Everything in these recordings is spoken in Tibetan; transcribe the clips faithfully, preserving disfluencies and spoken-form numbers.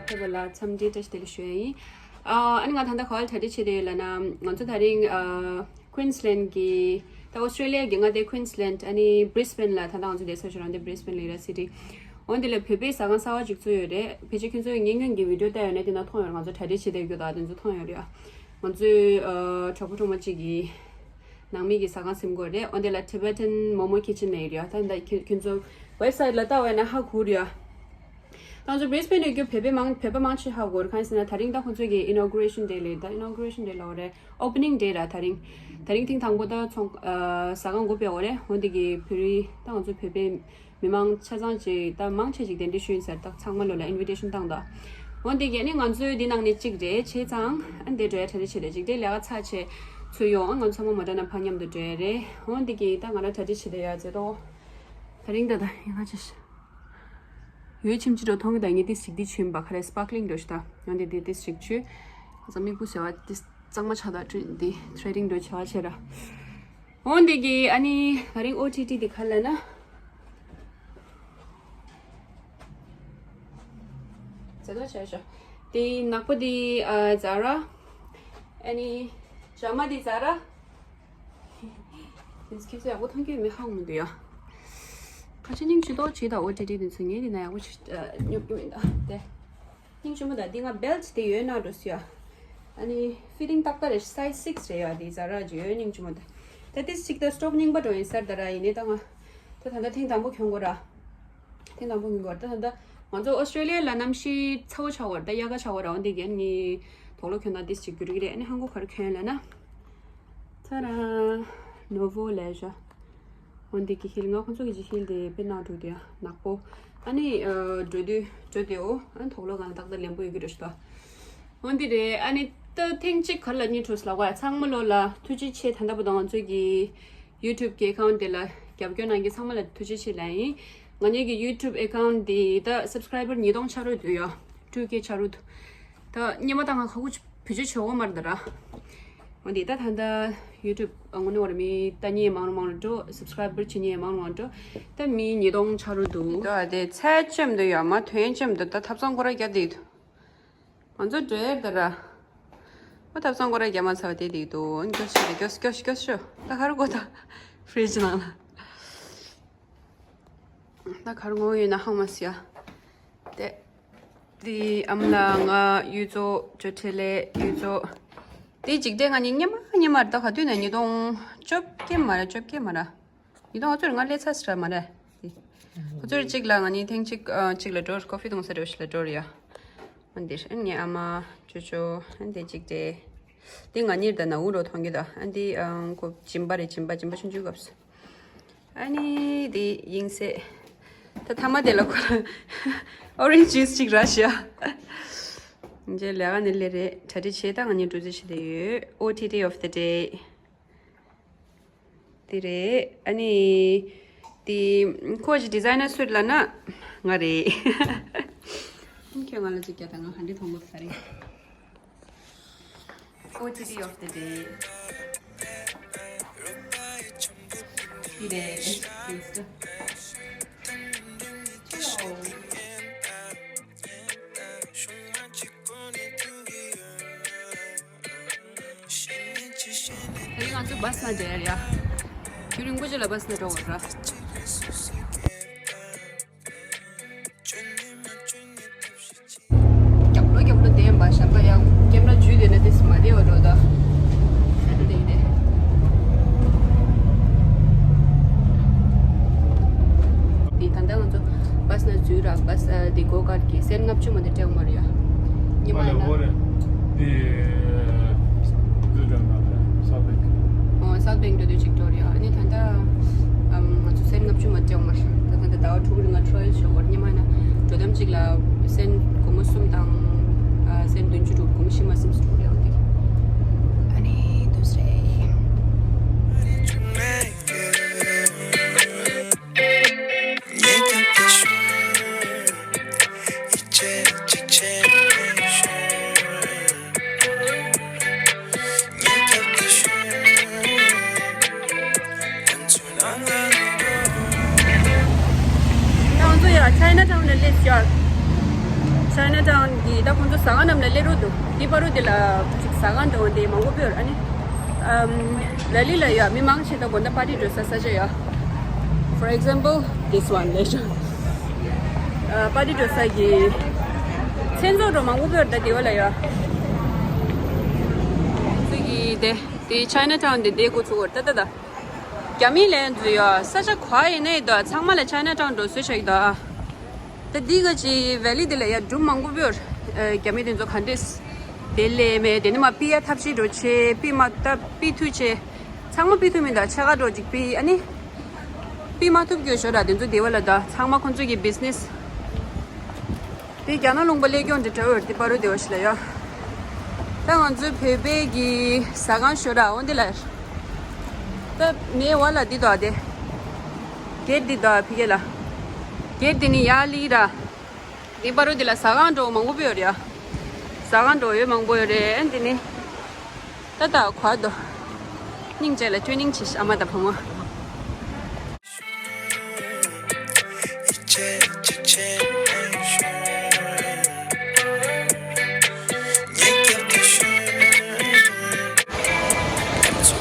ཕེབས་པ་ལ་འཚམས་འདྲི་བཀྲ་ཤིས་བདེ་ལེགས་ཞུ་ཡ་ཡིན། ཨ་ཨ་ནི་ང་ད་ལྟ་ག་བ་ལ་གྲ་སྒྲིག་བྱེད་བསྡད་ཡོད་ལབ་ན། ང་ཚོ་ད་རིང་ཨ་Queensland གི་ད་Australia གི་མངའ་སྡེ་Queensland ཨ་ནི་Brisbane ལ་ད་ལྟ་ང་ཚོ་བསྡད་ས་ཞིག་རང་དེ་Brisbane ལ་ཡོད་ར་city། འོན་ཏེ་ལ་བོད་པའི་ཟ་ཁང་གསར་བ་ཅིག་བཙུགས་ཡོད་རེད། ཕལ་ཆེར་ཁྱོད་ཚོས་ངའི་སྔོན་གྱི་video བལྟས་ཡོད་ན་དེ་ན་མཐོང་ཡོད་རེད། ང་ཚོ་གྲ་སྒྲིག་བྱེད་བསྡད་རྒྱུ་དང་དེ་ཚོ་མཐོང་ཡོད་རེད་ཨ། ང་ཚོའི་ཨ་གྲོགས་པོ་གྲོགས་མོ་གཅིག་གིས་ནང་མི་གི་ཟ་ཁང་ཟིན་དགོས་རེད། འོན་ཏེ་ལ་Tibetan Momo Kitchen ལབ་ཡོད་རེད་ཨ། ད་ད་ཁྱོད་ཁྱོད་ཚོ་website ལ་ལྟ་བས་ན་ཧ་གོ་རེད་ཨ། ང་ཚོ་Brisbane ཡོད་རྒྱུ་བོད་པའི་མང་བོད་པ་མང་ཆེ་ཧ་གོ་རེད། གང་ཡིན་ཟེར་ན་ད་རིང་ད་ཁོང་ཚོ་གི་inauguration day ལབ་ད་inauguration day ལབ་རེད། Opening day ར་ད་རིང་། ད་རིང་ཐེངས་དང་པོ་ད་ཚོང་ཨ་ཟ་ཁང་སྒོ་ཕྱེ་བ་རེད། འོན་ཏེ་གི་བོད་རིགས་ད་ང་ཚོ་བོད་པའི་མི་མང་ཆ་ཚང་ཅིག་ད་མང་ཆེ་ཅིག་གདན་འདྲེན་ཞུས་ཡིན་ཟེར། ད་ཚང་མ་ལོ་ལ་invitation བཏང་ད། འོན་ཏེ་གི་ནི་ང་ཚོའི་འདི་ནང་ནས་གཅིག་རེད། བྱས་ཙང་ཨ་འདི་འགྲོ་ཡ་གྲ་སྒྲིག་བྱེད་རེད། གཅིག་འདྲའི་ལས་ཀ་ཚ་ཆེ་ཚུར་ཡོང་། ཨ་ང་ཚོ་ཚང་མ་མོ་ཊ་ནང་ཕར་མཉམ་དུ་འགྲོ་ཡ་རེད། འོན་ཏེ་གི་ད་ང་རང་གྲ་སྒྲིག་བྱེད་བསྡད་ཡ་ཟེར་ཏོ། ད་རིང་ད་ད་ཡིན་ང་ཅི་ཞིག་ཡོད་ཁྱིམ་ཅི་འགྲོ་མཐོང་གི་ད་ངས་ཏིས་ཞིག་འདི་ཆུན་པ་ཁ་རེ་sparkling འགྲོ་ཤི་ད། ཡང་འདི་འདི་ཏིས་ཞིག་ཆུ། ང་ཚོ་མིག་སྤུ་ཟེར་བ་ཏིས་གཙང་མ་ཆགས་ད་འདི་threading འགྲོ་བྱ་བ་བྱེད་ར། འོན་ཏེ་གི་ཨ་ནི་ད་རིང་ཨོ་ཊི་ཊི་འདི་ག་ལ་ན། ཛ་དོ་བྱ་ཤོ། དེ་ནག་པོ་དེ་ཨ་Zara། ཨ་ནི་ཇ་མ་དེ་Zara། དེ་ཚོ་ཁྱེད་ཚོ་ཡག་པོ་མཐོང་གི་མི་ཧ་གོ་མི་འདུག་ཡ། ཁ་ཆེ་སྙིང་ཆུ་ཏོག་བྱེད་དང་ཨོ་ཊི་ཊི་དེ་ཚོ་ངས་དེ་ན་ཡག་པོ་ཞིག་ཨ་སྙོབ་ཀྱི་མི་འདུག་དེ། སྙིང་ཆུང་མོ་དང་འདི་ང་belt དེ་ཡོད་ན་འགྲོ་སི་ཡ། ཨ་ནི་fitting ཏག་ཏག་རེད། size six རེད་ཡ། དེ་Zara གི་ཡོད། སྙིང་ཆུང་མོ་དང་། ད་དེ་གཅིག་ད་stock རྙིང་པ་འགྲོ་ཡིན་སར་ད་ར་ཡིན་ནི་ད་ང་ད་ད་ད་ཐེངས་དང་པོ་གྱོན་དགོས་ར། ཐེངས་དང་པོ་གྱོན་དགོས་ར། ད་ད་ད་ང་ཚོ་ཨོ་སི་ཀྲེ་ལི་ཡ་ལ་གནམ་གཤིས་ཚ་བོ་ཆགས་པ་ར། ད་དབྱར་ཁ་ཆགས་པ་ར། འོན་ཏེ་གན་ནི་དོག་ལོ་གྱོན་ན་དེ་གཅིག་རྒྱུ་རིགས་རེད། ཨ་ནི་ཧང་གོ་ག་རེ་གྱོན་ལ་ན། ད་ར་Novo ལས་ཤ། འོན་ཏེ་གི་ཧིལ་ང་ཁོང་ཚོ་གི་ཅི་ཧིལ་དེ་དཔེ་ནག་འགྲོ་དེ་ནག་པོ། ཨ་ནི་འགྲོ་དུས་འགྲོ་དེའོ་ཨ་ནི་དོག་ལོ་གང་ལ་ཏག་ཏག་ལེན་པོ་ཡོད་ཀྱི་འགྲོ་ཤི་ཏོ། འོན་ཏེ་རེད། ཨ་ནི་ད་ཐེངས་གཅིག་ག་ལ་གཉིས་འགྲོ་སི་ལ་གོ་ཡ། ཚང་མ་ལོ་ལ་ཐུགས་རྗེ་ཆེ། ད་ལྟ་བུ་དང་ང་ཚོ་གི་YouTube གི་account དེ་ལ་རྒྱབ་སྐྱོར་གནང་མཁན་ཚང་མ་ལ་ཐུགས་རྗེ་ཆེ་ལབ་ཡིན། ང་གཉིས་ཀྱི་YouTube account དེ་ད་subscriber ཉིས་སྟོང་ཆ་རུ་འདུག་ཡ། two K ཆ་རུ་འདུག་ད་སྙེ་མ་ད་ང་ཁ་ཁུ་བེད་སྤྱོད་བྱེད་འོ་མར་ད་ར། འོ་དེ་ད་ད་ད་YouTube དངོས་གནས་བར་མི་ལྟ་མཁན་མང་རུ་མང་རུ་འགྲོ། subscriber བྱེད་མཁན་མང་རུ་མང་རུ་འགྲོ། ད་མི་ཉིས་སྟོང་ཆ་རུ་འདུག་ད་དེ་ཚད་ཅམ་འདུག་ཡ་མ་ཐོན་ཅམ་འདུག་ད་ཐབ་ཚང་སྐོར་ར་རྒྱབ་དེ་འདུག་ང་ཚོ་འགྲོ་ཡར་ད་ར། ཨོ་ཐབ་ཚང་སྐོར་ར་རྒྱ་མ་ཚ་བ་དེ་དེ་དུ་སྐྱོ་ཤི་སྐྱོ་སྐྱོ་སྐྱོ་ཤོ། ད་ཁ་རུ་གོ་ད་fridge ནང་ལ། ད་ཁ་རུ་ངོ་ཡོད་ན་ཧང་མ་སི་ཡ། དེ་དེ་ཨམ་ལ་ང་ཡུ་ཚོ་ཅོ་ཁྲེ་ལེ་ཡུ་ཚོ། དེ་འཇིག་རྟེན་ང་ནི་སྙེ་མ་སྙེ་མ་ར། ད་ག་དུས་ན་ཉིས་སྟོང་བཅོ་བརྒྱད་མ་ར་བཅོ་བརྒྱད་མ་ར། ཡིན་ད་ང་ཚོར་ང་སླེབས་ཚར་སི་ར་མ་རེད། ཁོ་ཚོར་གཅིག་ལ་ང་ནི་ཐེངས་གཅིག་ཨ་གཅིག་ལ་འགྲོ་coffee འཐུང་ས་རེ་བ་ཞིག་ལ་འགྲོ་རེ་ཡ། ཨ་འདིར་ཨ་ངའི་ཨ་མ་ཅོ་ཅོ་ཨ་འདི་གཅིག་རེད། འདི་ང་གཉིས་ད་ན་འུ་རོ་མཐོང་གི་ད། ཨ་འདི་ཨ་ཁོ་སྦྱིན་པ་རེད། སྦྱིན་པ་སྦྱིན་པ་ཆུང་ཆུང་སྐབས་སུ། ཨ་ནི་འདི་ཡིན་སེ། ད་ཐ་མ་དེ་ལ་ཁོ་orange juice གཅིག་ར་ཤི་ཡ། འཇེ་ལས་ཀ་ནི་ལས་རེད། གྲ་སྒྲིག་བྱེད་ད་ང་གཉིས་འགྲོ་རྩིས་བྱེད་དེ་ཡོད། ཨོ་ཊི་ཊི་of the day དེ་རེད། ཨ་ནི་དེ་ཁོ་ཅི་designer suit ལ་ན་ང་རེད། ཁྱོད་ང་ལ་ཅིག་རྒྱ་ད་ང་ཧན་ཌི་མཐོང་གོ་ས་རེད། ཨོ་ཊི་ཊི་of the day དེ་རེད། ད་རིང་ང་ཚོ་བྷ་སི་ནང་བསྡད་ཡ། རྒྱུན་རིང་པོ་ཅིག་ལ་བྷ་སི་ནང་འགྲོ་དགོས་ར། རྒྱབ་ལོ་རྒྱབ་ལོ་བསྡད་ཡིན་པ་ཞབས་ཀ་ཡང་ཀེམ་ར་འཇུས་བསྡད་ན་ཏིས་མ་བདེ་བ་འགྲོ་ད། ད་དེ་དེ། དེ་ད་ལྟ་ང་ཚོ་བྷ་སི་ནང་འཛུལ་ར། བྷ་སི་ཨ་དེ་སྒོ་ཀར་གི་སེན་ལྔ་བཅུ་མ་དེ་སྤྲད་མ་རེད་ཡ། ཉི་མ་ཨ་ལ་ན། ཧོ་རེད། དེ་འདི་འདྲ་ན་རེད། South Bank ཨོ་South Bank འགྲོ་དུས་གཅིག་འགྲོ་རེད་ཡ། ཨ་ནི་ད་ལྟ་ཨམ་ང་ཚོ་སེན་ལྔ་བཅུ་མ་སྤྲད་མ་རེད། ད་ད་ལྟ་ཟླ་བ་དྲུག་རིང་ང་ཁྲོ་ཡལ་ཞོག་གོ་ཉི་མ་ན་འགྲོ་དམ་གཅིག་ལ་སེན་སྒོར་མོ་གསུམ་དང་ཨ་སེན་བདུན་ཅུ་དྲུག་སྒོར་མོ་བཞི་མ་སིམ་སུ་དྲུག་རེད་འོ་དེ། ཨ་ནི་དུས་རེད། ང་ཚོ་ཡ་Chinatown ལ་སླེབས་ཤག Chinatown ཆའི་ན་ཊའུན་གྱི་ད་ཁོང་ཚོ་ཟ་ཁང་རྣམས་ལ་སླེབས་རོགས་འདུག་དེ་བར་དུ་དེ་ལ་ཅིག་ཟ་ཁང་འགྲོ་འདི་མང་པོ་ཡོད་རེད། ཨ་ནི་ཨམ་ལ་ལི་ལ་ཡོད་མི་མང་ཆེ་ད་དགོང་དག་པར་ཊི་འགྲོ་ས་ས་ཆ་ཡོད། For example, this one ལས་ཤོག་པར་ཊི་འགྲོ་ས་གི་མཚན་ཚོགས་འགྲོ་མང་པོ་ཡོད་རེད། ད་དེ་བ་ལ་ཡོད། ཚུ་གི་དེ་དེ་ཆའི་ན་ཊའུན་དེ་དེ་འགོ་ཚུགས་ཡོད་རེད། ད་ད་ད་རྒྱ་མི་ལ་འཛུལ་ཡོད་ས་ཆ་ག་ཡིན་ནའི་ད་ཚང་མ་ལ་ཆའི་ན་ཊའུན་འགྲོ་བཟོས་བཞག་གི་འདུག་ད་འདི་ག་ཅི་ཝེ་ལི་འདི་ལ་ཡ་སྒྲུང་མང་པོ་ཡོད། ཨ་རྒྱ་མི་དེ་ཚོ་ག་འདྲས་དེ་ལས་མེད་དེ་ནི་མ་ཕི་ཡ་ཐབས་ཤེས་འགྲོ་ཆེ་ཕི་མ་ད་ཕི་ཐུ་ཆེ་ཚང་མ་ཕི་ཐུ་མི་འདུག་ཆ་ག་འགྲོ་ཅིག་ཕི་ཨ་ནི་ཕི་མ་ཐུབ་རྒྱུ་ཞོ་ར་དེ་ཚོ་དེ་བ་ལ་ད་ཚང་མ་ཁོང་ཚོ་གི་བི་ཛི་ནེ་སི། དེ་རྒྱ་ནག་ལུང་པ་ལས་སྐྱོང་དེ་ཊ་ཝར་དེ་པ་རུ་དེ་བ་ཞིག་ལ་ཡོད། ད་ང་ཚོའི་བོད་པའི་གི་ཟ་ཁང་ཞོ་ར་འོ་འདི་ལ། ད་མེ་བ་ལ་འདི་དོ་དེ། གེ་ཊི་འདི་དོ་ཕི་གེ་ལ། གེ་ཊི་འདི་ནི་ཡ་ལི་ར། འདི་པ་རུ་འདི་ལ་ཟ་ཁང་འགྲོ་མང་པོ་ཡོད་རེད་ཡ། ཟ་ཁང་འགྲོ་ཡོད་མང་པོ་ཡོད་རེད། འདི་ནི་ད་ད་གོ་དོ། སྙིང་རྗེ་ལ་ཊུ་ནིང་བྱེད་ཤ་ཨ་མ་དང་བུ་མོ།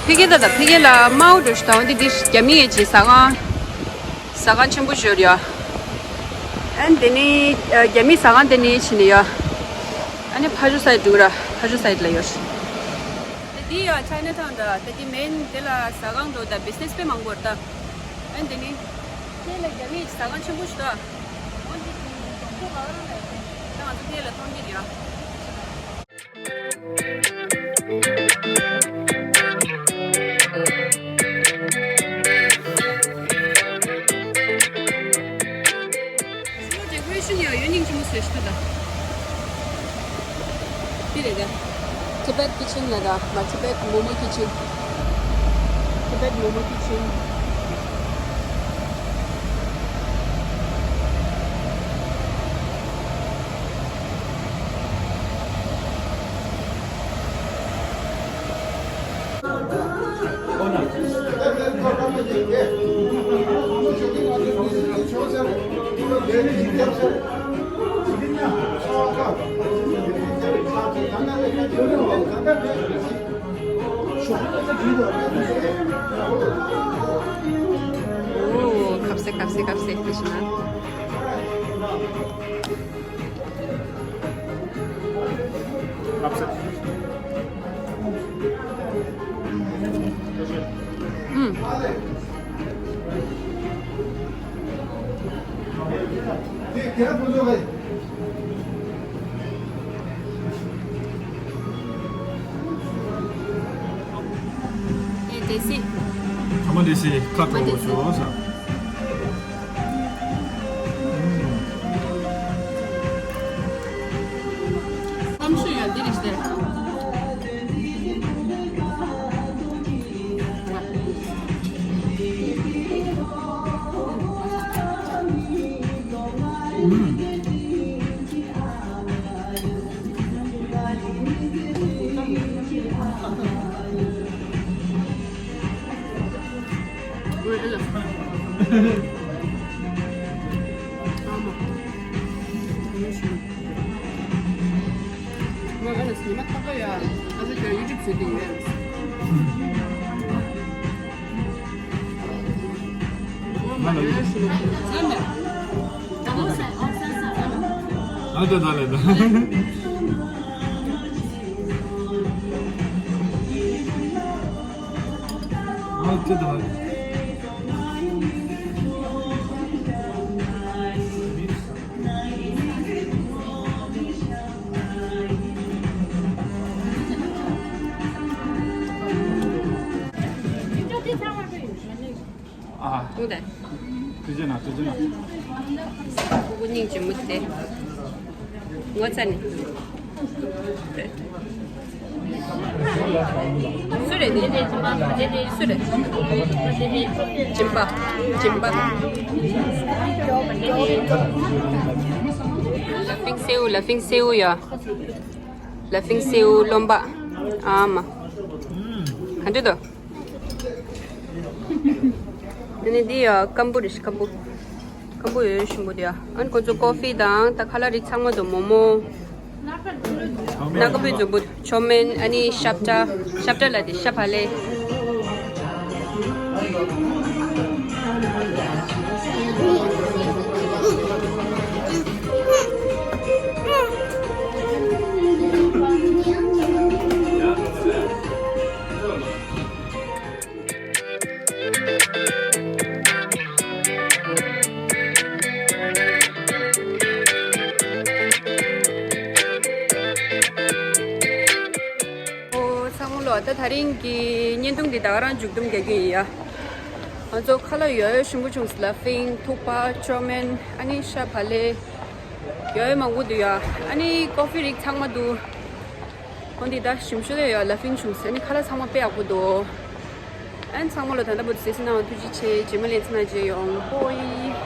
ཕི་གེ་ད་ད་ཕི་གེ་ལ་མའོ་འགྲོ་ཤི་ད་འོ་འདི་འདི་རྒྱ་མི་ཡས་ཅི་ཟ་ཁང་། ཟ་ཁང་ཆེན་པོ་ཞིག་ཡོད་རེད་ཡ། ཨན་དེ་ནི་རྒྱ་མི་ཟ་ཁང་དེ་ནི་ཕྱིན་ནས་ཡ། ཨ་ནི་ཕ་ཇོ་སའིད་འགྲོ་ར་ཕ་ཇོ་སའིད་ལ་ཡོད། དེ་དེ་ཡ་ཆའི་ན་ཊའུན་ད་དེ་དེ་མེན་དེ་ལ་ཟ་ཁང་འགྲོ་ད་བི་ཛི་ནེ་སི་དཔེ་མང་པོ་རེད་ད། ཨན་དེ་ནི་དེ་ལ་རྒྱ་མི་ཟ་ཁང་ཆེན་པོ་ཞིག་ད། ཨོ་དེ་དེ་གོང་ཚོ་ག་རང་ལ་ཡོད་དེ་ད་ང་ཚོ་དེ་ལ་མཐོང་གི་རེད་ཡ། ཌེ་ཀོ་རེ་ཤན་ཡང་ཡོད་སྙིང་རྗེ་མོ་བཟོས་ཤི་ད། འདི་རེད་ད། Tibet Kitchen ལ་ད་མ་Tibet Momo Kitchen། Tibet Momo Kitchen། ཁབ་སེ་ཁབ་སེ་ཁབ་སེ་ཁབ་སེ། ཨེ་དེ་སི། ཐ་མ་དེ་སི་ཁ་དྲོ་བོ་ཞོ་ས། གཏམ་ཤོད་ཡ་འདི་རེད་ཤི་དེ། ང་ལ་ཡོད། ང་ལ་ད་ལས་ད། ང་ལ་ཅི་ད། ཨ། ཏུ་དེ། ཏུ་ཅེ་ན་ཏུ་ཅེ་ན། ཀུ་ཀུ་སྙིང་རྗེ་མོ་དེ། ངོ་ཚ་ནི། སུ་རེད་དེ། སུ་རེད། སྦྱིན་པ། སྦྱིན་པ། ལ་ཕིང་སེའུ་ལ་ཕིང་སེའུ་ཡ། ལ་ཕིང་སེའུ་རློན་པ། ཨ་མ། ག་འདྲ་འདུག་ཨ་ནི་འདི་ཡ་སྐམ་པོ་རེད་ཤི་སྐམ་པོ། སྐམ་པོ་ཡོད་ཞིམ་པོ་དེ་ཡ། ཨན་ཁོ་ཚོ་ཀོ་ཧྥི་དང་ད་ཁ་ལག་རིགས་ཚང་མ་དང་མོ་མོ། ན་ཀ་པི་འཛོམས་པོ་ཆོ་མེན། ཨ་ནི་ཤབ་ཏྲ། ཤབ་ཏྲ་ལ་དེ་ཤ་བག་ལེབ། ཨོ་ཚང་མ་ལོ། ད་དེ་རིང་གི་བརྙན་ཐུང་འདི་ད་ག་རང་མཇུག་བསྡོམས་རྒྱག་གི་ཡིན་ཡ། ང་ཚོ་ཁ་ལག་ཡོད་ཡོད་ཞིམ་པོ་བྱུང་། ལ་ཕིང་། ཐུག་པ། ཅོ་མེན། ཨ་ནི་ཤ་བག་ལེབ། ཡོད་ཡོད་མང་པོ་འདུག་ཡ། ཨ་ནི་ཀོ་ཧྥི་རིགས་ཚང་མ་འདུག་འོ་འདི་ད་ཞིམ་ཤོས་དེ་ཡོད། ལ་ཕིང་བྱུང་། ཨ་ནི་ཁ་ལག་ཚང་མ་དཔེ་ཡག་པོ་འདུག་ཨན་ཚང་མ་ལོ་ད་ལྟ་བར་དུ་གཟིགས་གནང་བ་ཐུགས་རྗེ་ཆེ། རྗེས་མ་ལེ་ཚན་ནང་མཇལ་ཡོང་། ཧོ་ཡི།